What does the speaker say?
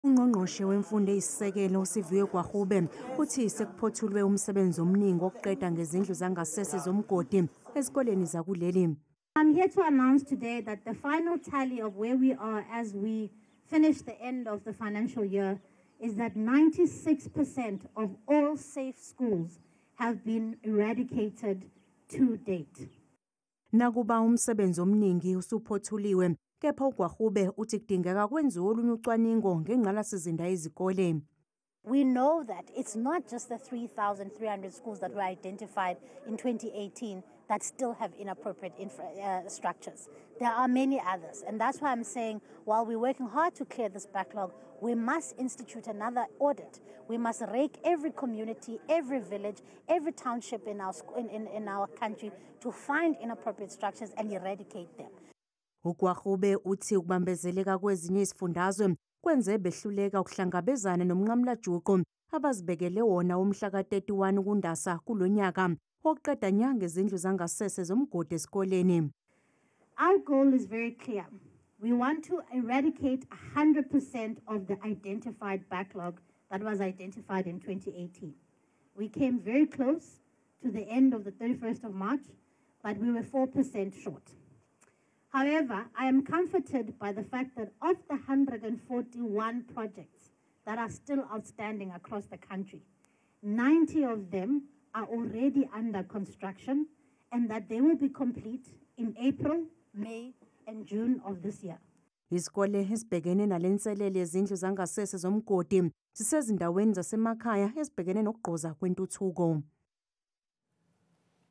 Ungqongqoshe wemfundo eyisisekelo uSiviwe Gwarube uthi sekuphothulwe umsebenzi omningi wokuqeda ngezindlu zangasese zomgodi ezikoleni zakuleli. I'm here to announce today that the final tally of where we are as we finish the end of the financial year is that 96% of all safe schools have been eradicated to date. Nakuba umsebenzi omningi usuphothuliwe, kepha uGwarube uthi kudingeka kwenziwe olunye ucwaningo ngengqalasizinda yezikole. We know that it's not just the 3,300 schools that were identified in 2018 that still have inappropriate structures. There are many others, and that's why I'm saying while we're working hard to clear this backlog, we must institute another audit. We must rake every community, every village, every township in our country to find inappropriate structures and eradicate them. uGwarube uthi ukubambezeleka kwezinye izifundazwe kwenze behluleka ukuhlangabezana nomnqamlajuqu abazibekele wona umhla ka-31 kuNdasa kulonyaka wokuqeda nya ngezindlu zangasese zomgodi esikoleni. Our goal is very clear. We want to eradicate 100% of the identified backlog that was identified in 2018. We came very close to the end of the 31st of March, but we were 4% short. However, I am comforted by the fact that of the 141 projects that are still outstanding across the country, 90 of them are already under construction and that they will be complete in April, May, and June of this year. Izikole ezibhekene nalenselele yezindlu zangasese zomgodi zisezindaweni zasemakhaya ezibhekene nokugqoza kwentuthuko.